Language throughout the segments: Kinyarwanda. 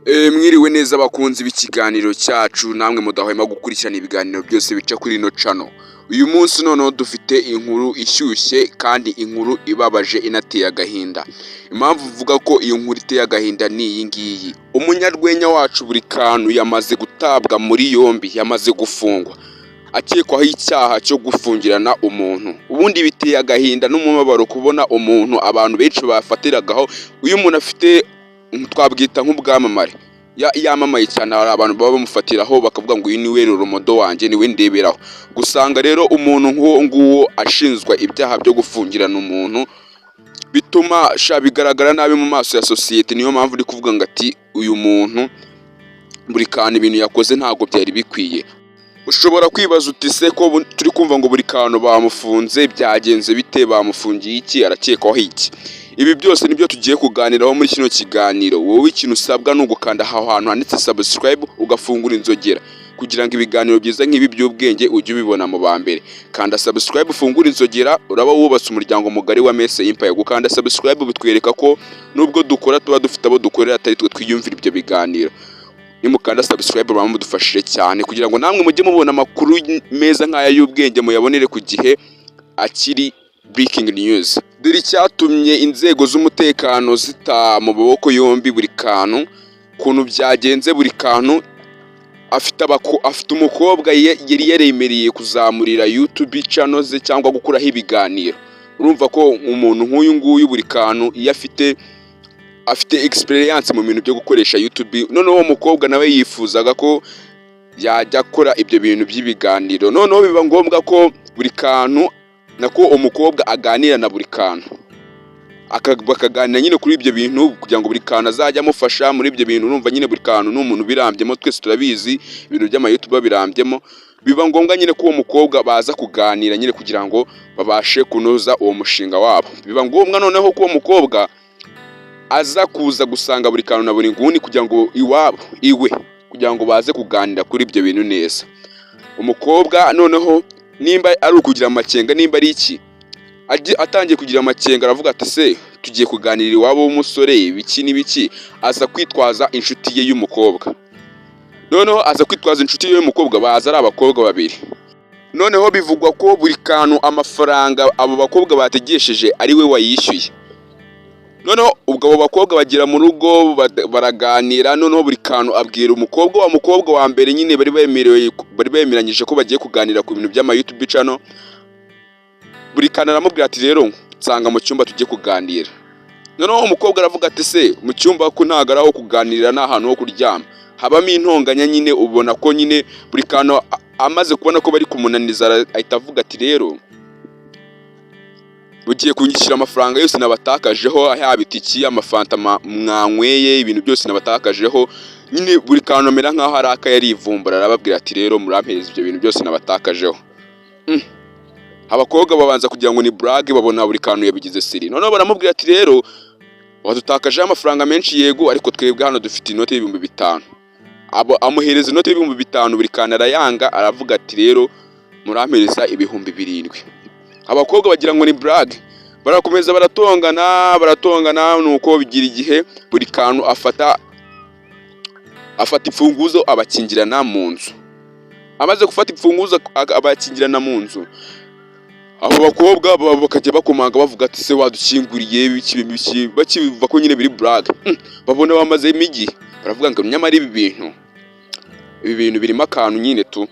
Mwiriwe neza abakunzi b'ikiganiro cyacu, namwe mudahwema gukurikirana ibiganiro byose bica kuri ino channel. Uyu munsi noneho dufite inkuru ishyushye kandi inkuru ibabaje inateye agahinda. Impamvu mvuga ko iyo nkuru iteye agahinda ni iyi ngiyi: umunyarwenya wacu Buri Kantu yamaze gutabwa muri yombi, yamaze gufungwa akekwaho icyaha cyo gufungirana umuntu. Ubundi biteye agahinda n'umubabaro kubona umuntu abantu benshi bafatiragaho, iyo umuntu afite, twabwita nk'ubwamamare, yamamaye cyane, hari abantu baba bamufatiraho bakavuga ngo uyu niwe role model wanjye, niwe ndeberaho. Gusanga rero umuntu nk'uwo nguwo ashinjwa ibyaha byo gufungirana umuntu, bituma sha bigaragara nabi mu maso ya sosiyete. Niyo mpamvu uri kuvuga ngo ati uyu muntu Buri Kantu ibintu yakoze ntabwo byari bikwiye. Ushobora kwibaza uti se ko turi kumva ngo Buri Kantu bamufunze, byagenze bite? Bamufungiye iki? Arakekwaho iki? Ibi byose nibyo tugiye kuganiraho muri kino kiganiro. Wowe ikintu usabwa ni ugukanda aho hantu handitse subscribe, ugafungura inzogera kugira ngo ibiganiro byiza nk'ibi by'ubwenge ujye ubibona mu ba mbere. Kanda subscribe, ufungure inzogera, uraba wubatse umuryango mugari wa Mese Empire. Gukanda subscribe bitwereka ko nubwo dukora tuba dufite abo dukorera, atari twe twiyumvira ibyo biganiro. Nimukanda subscribe muba mudufashije cyane, kugira ngo namwe mujye mubona amakuru meza nk'aya y'ubwenge, muyabonere ku gihe akiri breaking news. Dore icyatumye inzego z'umutekano zita mu maboko yombi Buri Kantu, ukuntu byagenze. Buri Kantu afite umukobwa yari yaremereye kuzamurira YouTube channel ze cyangwa gukuraho ibiganiro. Urumva ko umuntu nk'uyu nguyu Buri Kantu iyo afite experience mu bintu byo gukoresha YouTube, noneho uwo mukobwa nawe yifuzaga ko yajya akora ibyo bintu by'ibiganiro. Noneho biba ngombwa ko Buri Kantu, nako umukobwa, aganira na Buri Kantu, bakaganira nyine kuri ibyo bintu kugira ngo Buri Kantu azajye amufasha muri ibyo bintu. Urumva nyine Buri Kantu ni umuntu ubirambyemo, twese turabizi, ibintu by'ama YouTube birambyemo. Biba ngombwa nyine ko uwo mukobwa baza kuganira nyine kugira ngo babashe kunoza uwo mushinga wabo. Biba ngombwa noneho ko uwo mukobwa aza kuza gusanga Buri Kantu na buri nguni kugira ngo iwabo iwe, kugira ngo baze kuganira kuri ibyo bintu neza. Umukobwa noneho, nimba ari ukugira amakenga, nimba ari iki, atangiye kugira amakenga, aravuga ati se tugiye kuganira iwabo w'umusore ibiki n'ibiki? Aza kwitwaza inshuti ye y'umukobwa. Noneho aza kwitwaza inshuti ye y'umukobwa, baza ari abakobwa babiri. Noneho bivugwa ko Buri Kantu amafaranga abo bakobwa bategesheje ari we wayishyuye. Noneho ubwo abo bakobwa bagera mu rugo, baraganira. Noneho Buri Kantu abwira umukobwa, wa mukobwa wa mbere nyine bari bemerewe, bari bemeranyije ko bagiye kuganira ku bintu by'ama YouTube channel. Buri Kantu aramubwira ati rero nsanga mu cyumba tujye kuganira. Noneho umukobwa aravuga ati se mu cyumba ko ntabwo ari aho kuganirira, ni ahantu ho kuryama? Habamo intonganya nyine. Ubona ko nyine Buri Kantu amaze kubona ko bari kumunaniza, ahita avuga ati rero ugiye kunyishyura amafaranga yose nabatakajeho, yaba itiki, amafanta mwanyweye, ibintu byose nabatakajeho nyine. Buri Kantu amera nkaho arakaye, arivumbura, arababwira ati rero murampereza ibyo bintu byose nabatakajeho. Abakobwa babanza kugira ngo ni blague, babona Buri Kantu yabigize sérieux. Noneho baramubwira ati rero wadutakajeho amafaranga menshi, yego, ariko twebwe hano dufite inoti y'ibihumbi 5. Abo amuhereza inoti y'ibihumbi 5, Buri Kantu arayanga, aravuga ati rero murampereza 7,000. Abakobwa bagira ngo ni blague, barakomeza baratongana, baratongana. Nuko bigira igihe Buri Kantu afata imfunguzo abakingirana mu nzu. Amaze gufata imfunguzo abakingirana mu nzu, abo bakobwa bakajya bakomanga bavuga ati se wadukinguriye, biki biki, bakivuga ko nyine biri blague. Babona bamazemo igihe, baravuga ngo nyamara ibi bintu birimo akantu nyine tu.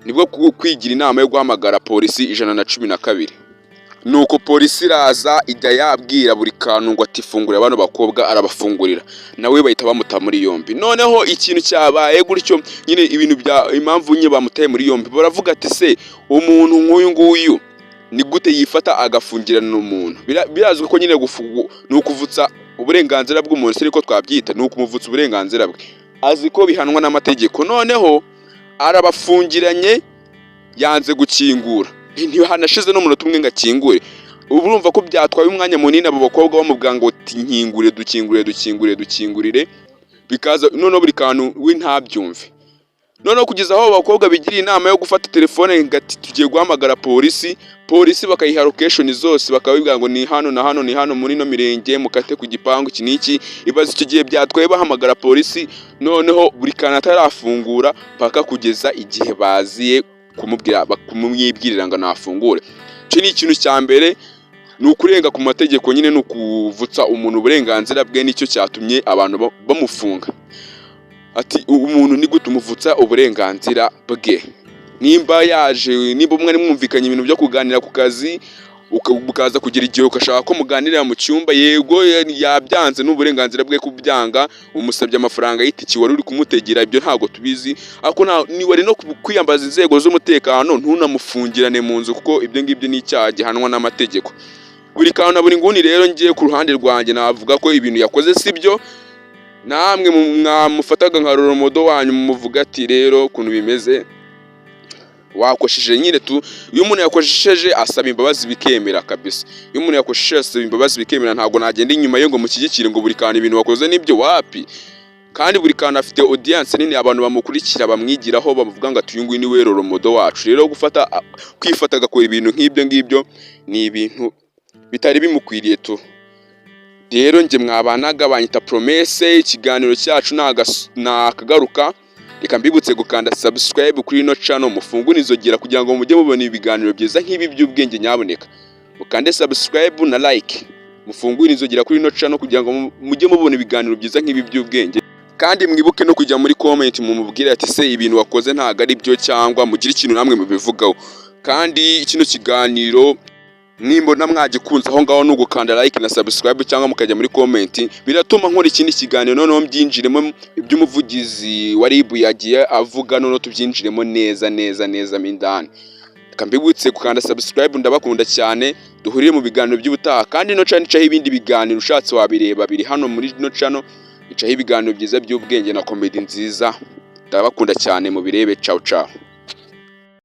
Nibwo kwigira inama yo guhamagara polisi 112. Nuko polisi iraza, ijya yabwira Buri Kantu ngo ati fungurira bano bakobwa, arabafungurira, nawe bahita bamuta muri yombi. Noneho ikintu cyabaye gutyo nyine, ibintu bya impamvu nyine bamutaye muri yombi, baravuga ati se umuntu nk'uyu nguyu ni gute yifata agafungirana umuntu? Birazwi ko nyine ni ukuvutsa uburenganzira bw'umuntu, se ariko twabyita ni ukumuvutsa uburenganzira bwe, azi ko bihanwa n'amategeko. Noneho arabafungiranye, yanze gukingura, ntihanashize n'umunota umwe ngo akingure. Ubu urumva ko byatwaye umwanya munini abo bakobwa bamubwira ngo nkingure, dukingure, dukingure, dukingurire, bikaza noneho Buri Kantu we ntabyumve. Noneho kugeza aho abakobwa bigiriye inama yo gufata telefone ngo ati: "Tugiye guhamagara polisi." Polisi bakayiha location zose, bakabibwira ngo ni hano na hano, ni hano muri ino mirenge, mukate ku gipangu iki n'iki. Ibaze icyo gihe byatwaye bahamagara polisi, noneho buri kantu atarafungura, paka kugeza igihe baziye kumubwira, kumwibwirira ngo nafungure. Icyo ni ikintu cya mbere, ni ukurenga ku mategeko nyine, ni ukuvutsa umuntu uburenganzira bwe. Nicyo cyatumye abantu bamufunga. Ati: "Umuntu ni gute umuvutsa uburenganzira bwe?" Nimba yaje, nimba mwari mwumvikanye ibintu byo kuganira ku kazi, bukaza kugira igihe ugashaka ko muganirira mu cyumba, yego yabyanze, n'uburenganzira bwe kubyanga. Umusabye amafaranga y'itiki wari uri kumutegera, ibyo ntabwo tubizi, ariko wari no kwiyambaza inzego z'umutekano, ntunamufungirane mu nzu, kuko ibyo ngibyo ni icyaha gihanwa n'amategeko. Buri kantu na buri nguni. Rero ngiye ku ruhande rwanjye navuga ko ibintu yakoze si byo. Namwe mwamufataga nka role model wanyu, mumuvuga ati: "Rero ukuntu bimeze, wakosheje nyine tu." Iyo umuntu yakosheje asaba imbabazi bikemera kabisa. Iyo umuntu yakosheje asaba imbabazi bikemera. Ntabwo nagenda inyuma ye ngo mushyigikire ngo buri kantu ibintu wakoze nibyo, wapi. Kandi buri kantu afite audience nini, abantu bamukurikira, bamwigiraho, bamuvuga ngo ati: "Uyu nguyu ni we role model wacu." Rero gufata, kwifata agakora ibintu nk'ibyo ngibyo ni ibintu bitari bimukwiriye tu. Rero njye mwabanaga banyita Promesse. Ikiganiro cyacu ni akagaruka. Reka mbibutse gukanda subscribe kuri ino channel, mufungure inzogera kugira ngo mujye mubona ibiganiro byiza nk'ibi by'ubwenge. Nyaboneka mukande subscribe na like, mufungure inzogera kuri ino channel kugira ngo mujye mubona ibiganiro byiza nk'ibi by'ubwenge. Kandi mwibuke no kujya muri comment mumubwire ati: "Se ibintu wakoze ntabwo ari byo?" cyangwa mugire ikintu namwe mubivugaho. Kandi kino kiganiro nimbona mwagikunze, aho ngaho ni ugukanda like na subscribe cyangwa mukajya muri comment, biratuma nkora ikindi kiganiro, noneho mbyinjiremo, iby'umuvugizi wa RIB yagiye avuga, noneho tubyinjiremo neza neza neza mo indani. Reka mbibutse gukanda subscribe. Ndabakunda cyane, duhurire mu biganiro by'ubutaha. Kandi ino channel icaho ibindi biganiro, ushatse wabireba, biri hano muri ino channel, icaho ibiganiro byiza by'ubwenge na comedy nziza. Ndabakunda cyane, mubirebe. Ciao ciao.